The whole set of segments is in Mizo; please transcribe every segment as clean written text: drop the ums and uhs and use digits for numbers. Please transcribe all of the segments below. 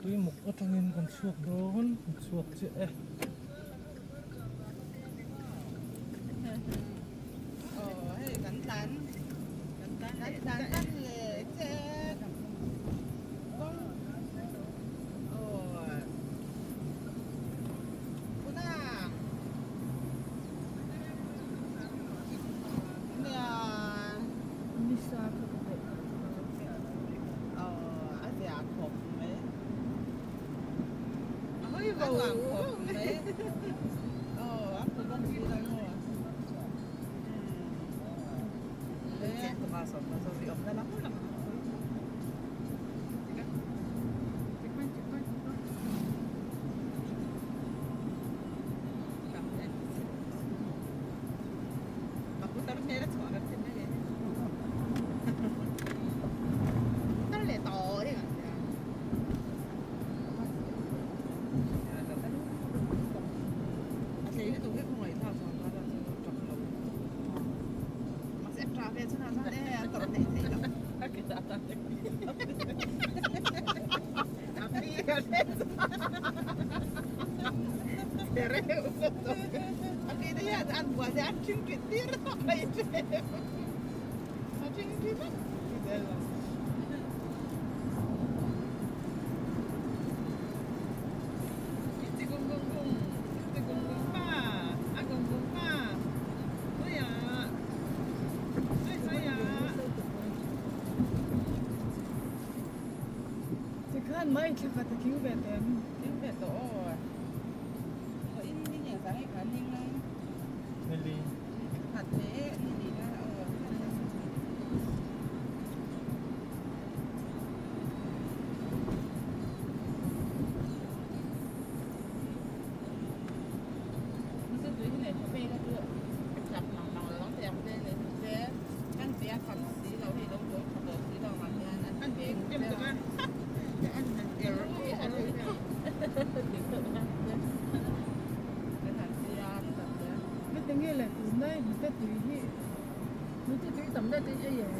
Tuimuk atangin kan chhuak dawn, kan chhuak chiah e. Tikhan mai thla khat a tling ve tawh em? Tling ve tawh aw. Aw in ni nge zang i khan ning ang. Nili. Khat leh ni li na aw. Nasa tui hi nei tha ve ka chu chak mang mang lo ang te ang te nei tha se kan tia tham si lo hei lo lo tha tawh si lo ang hian an veng deuh a. Heti nge le tunlai hnute tui hi hnute tui tam deuh te hi ei em?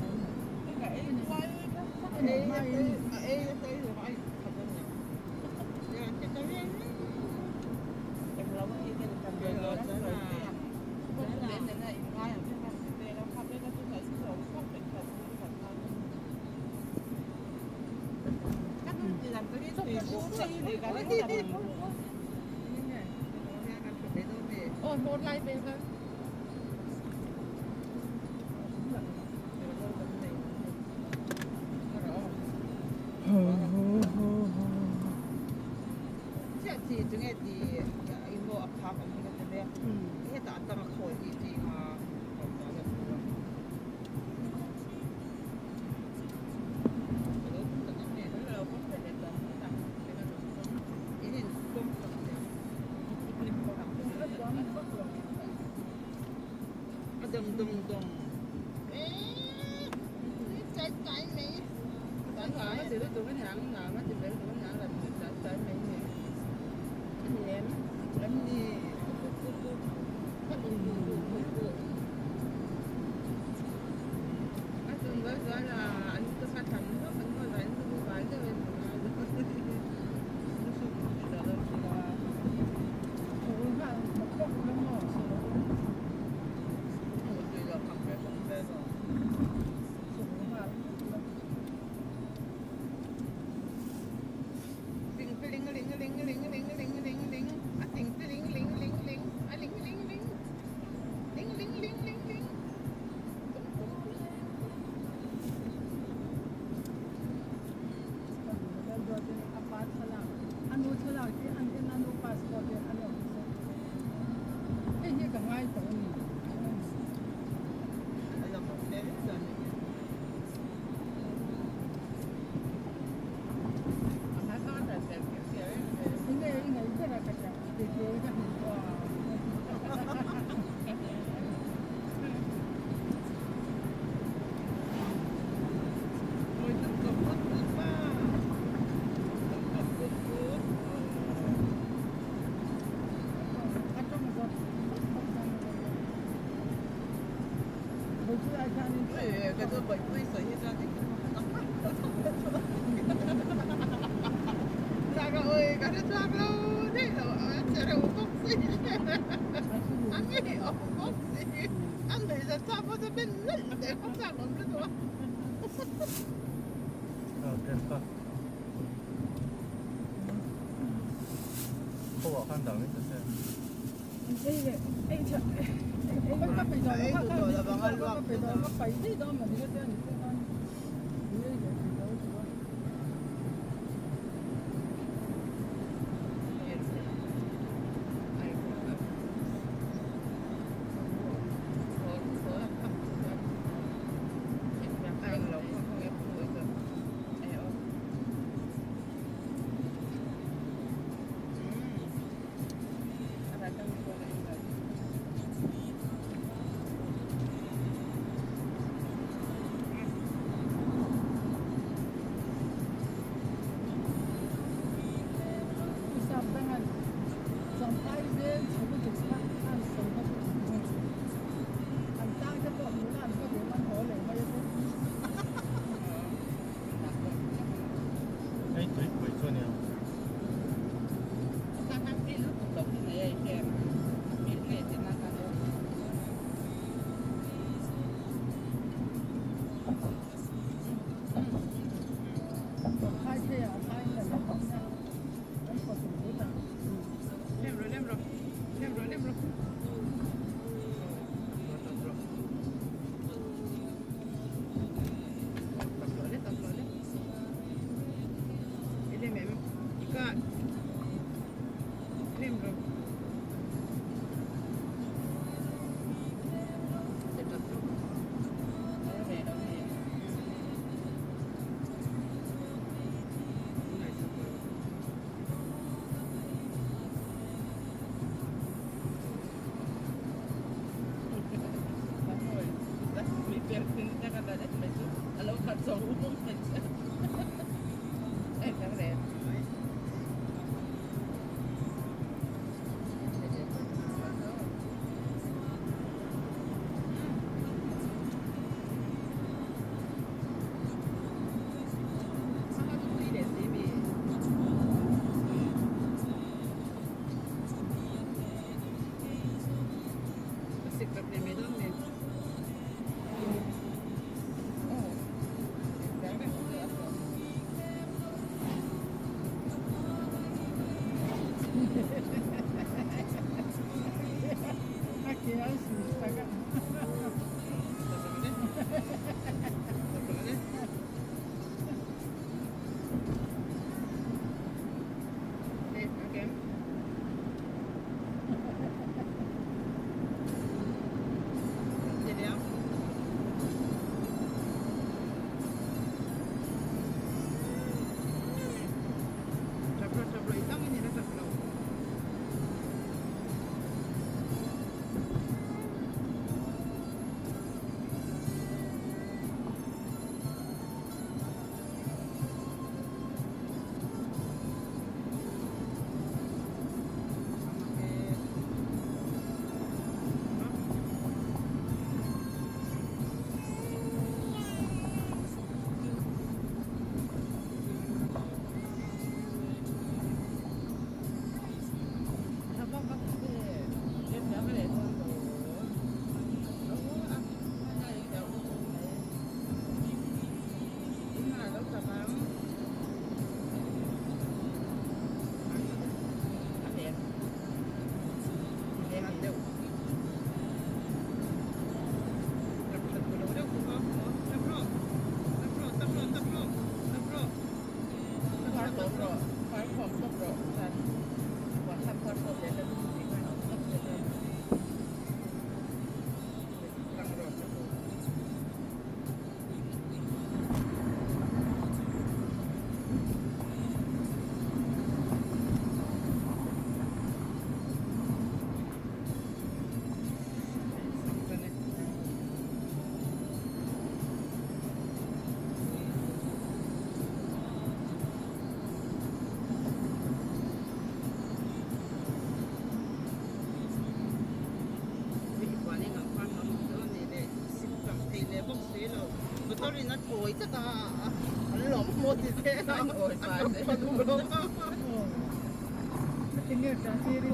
Tinge ṭah tir i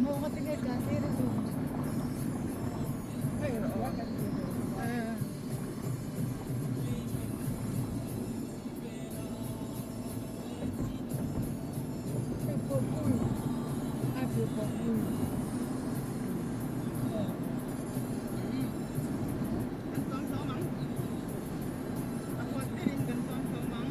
Maw nga tinge ṭah tir i duh? Hei rawh a kan ti duh. Eh. Hei pawh pui. A pui pawh pui. Kan chuang hlawm ang. A huat berin kan chuang hlawm ang.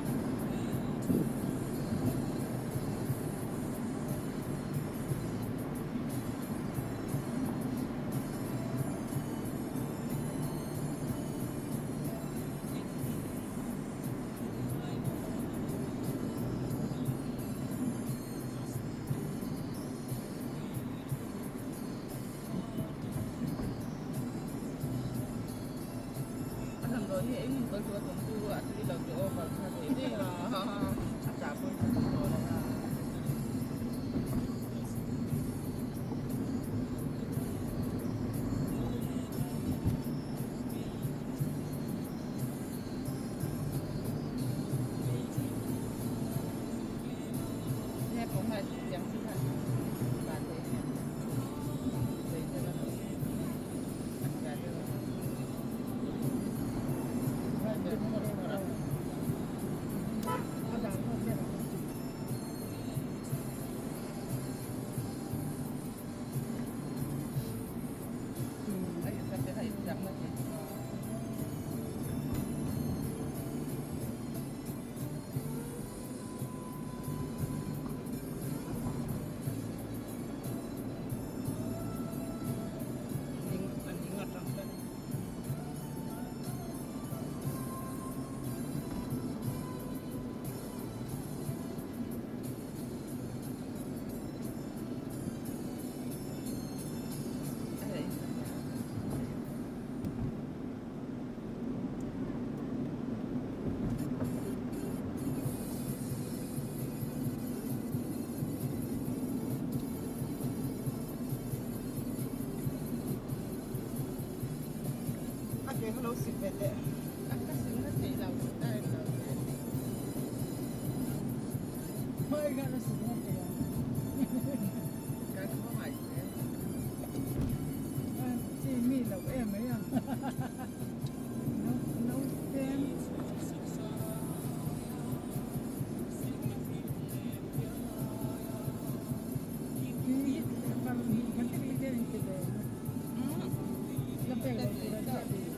A damdawi hi ei hun kal chu a tum chu a tui lo tih over kha thei daih a, a chah pawn ka tum tawh lo a. He pawh kha tiang chu khan van thei em sawi tel a lo a zia deuh a. A dah pawh ber ang. A insak te kha inchakna thei chu a. Ning a ning atang tlat. A hei. A ke kha lo sik ve teh. A ka sik na thei lo a en lo che. Khawi khan a sik na thei ang. Kan khawngaih che. A chi mi lo em mai a. No no tlem. Tui hi kan kan te hi hian in ti ve ang a. La pek lo tur a chiah tih.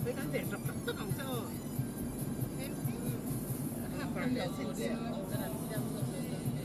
Hei kan teh tak tak tak ang che aw. Kan lo turin an siam zawk ve dawn che.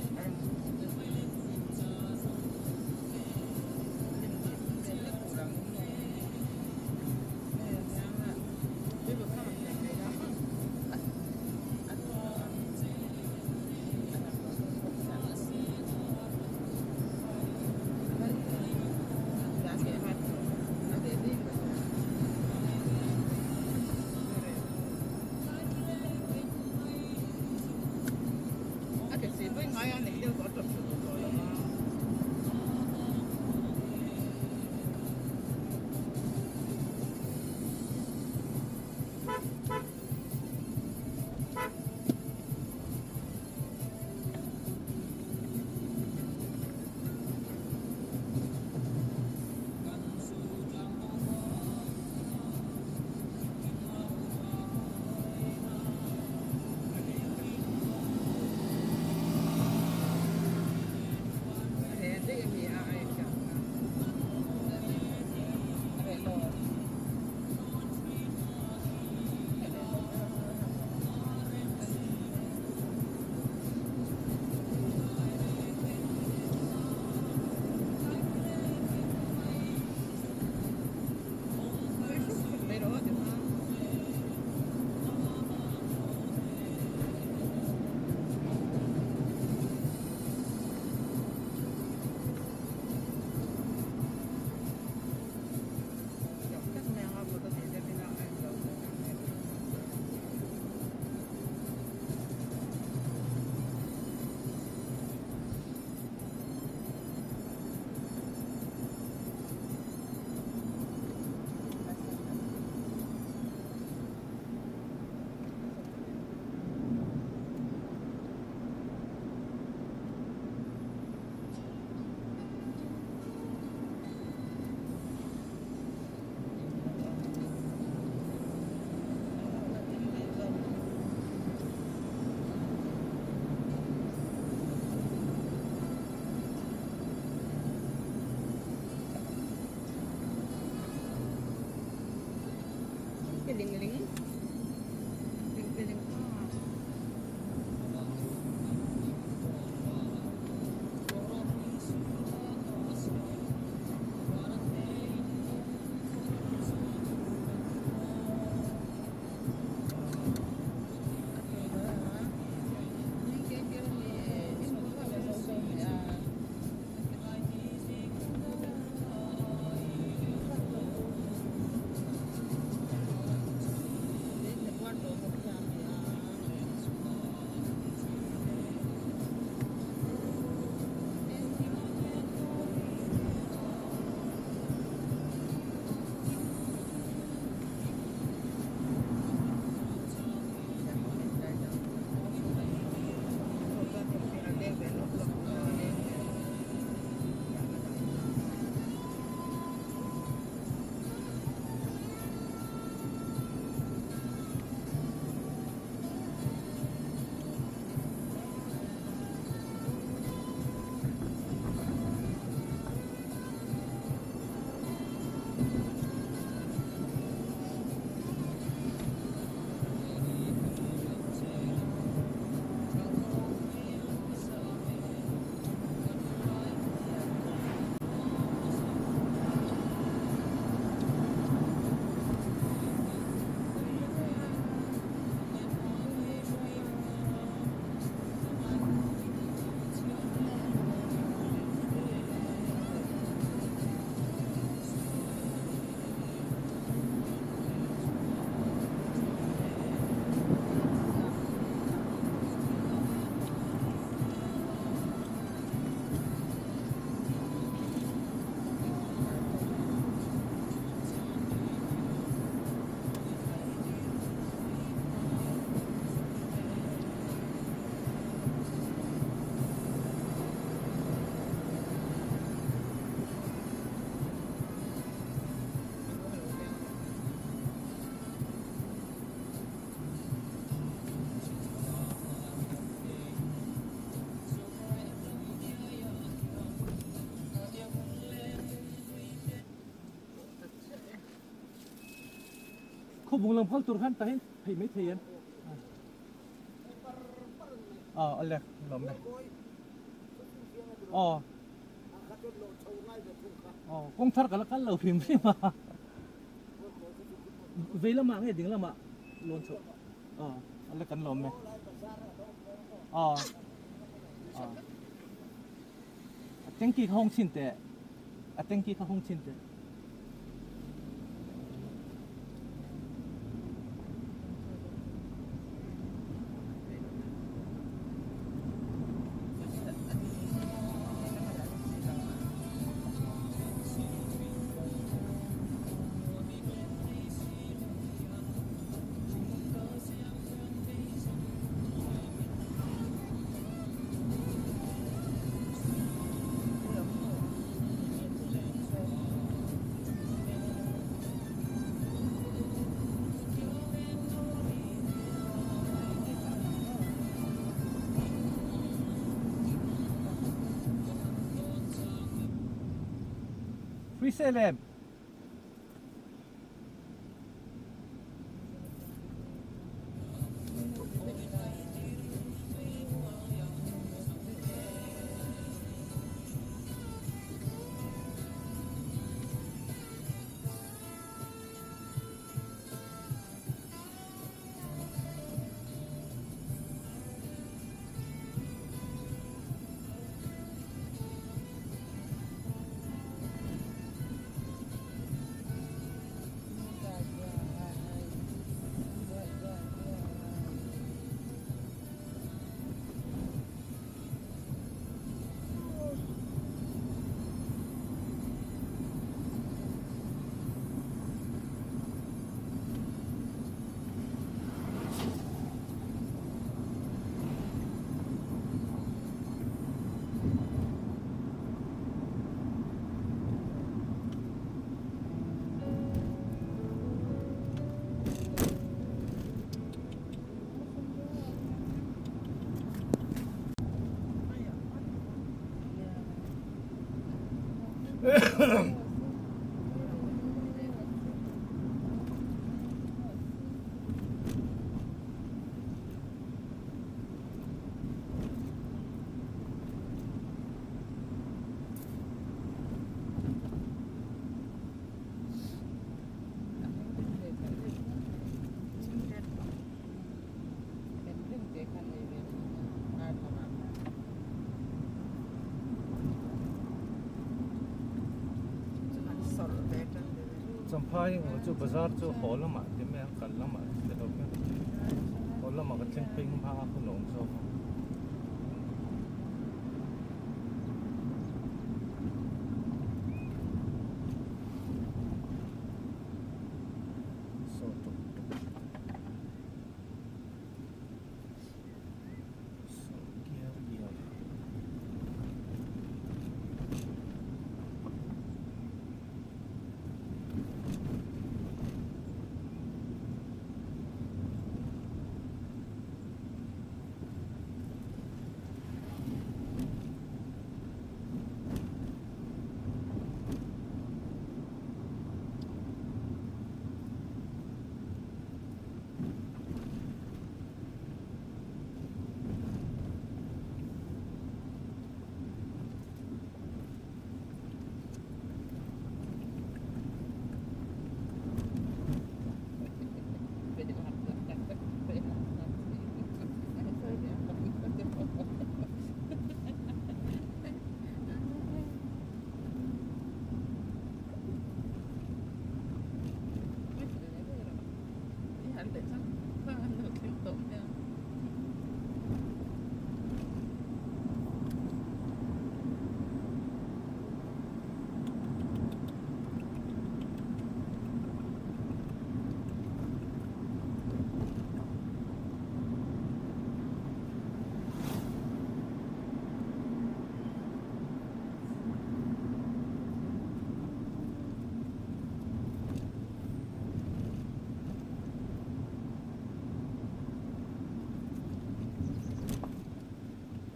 rawh aw ti kha. Khawbung lam phal tur khan tahin phei mai thei em? Aw a lek lawm e. Aw. Aw kawng thar ka la kal lo hrim hrim a. Vei lamah nge ding lamah lawn chhoh. Aw a lek kan lawm e. Aw. Aw. A tanky kha hawng chhin teh. A tanky kha hawng chhin teh. Freestyle em? Champhai erawh chu bazar chu haw lamah ti mai ang kal lamah ti lo hian haw lamah ka thleng phei hma a hun a awm zawk ang. Saw tuk tuk saw giar giar.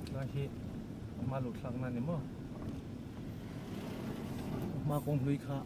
Tlai hi hma luh thlak na ni maw hma kawng hlui kha.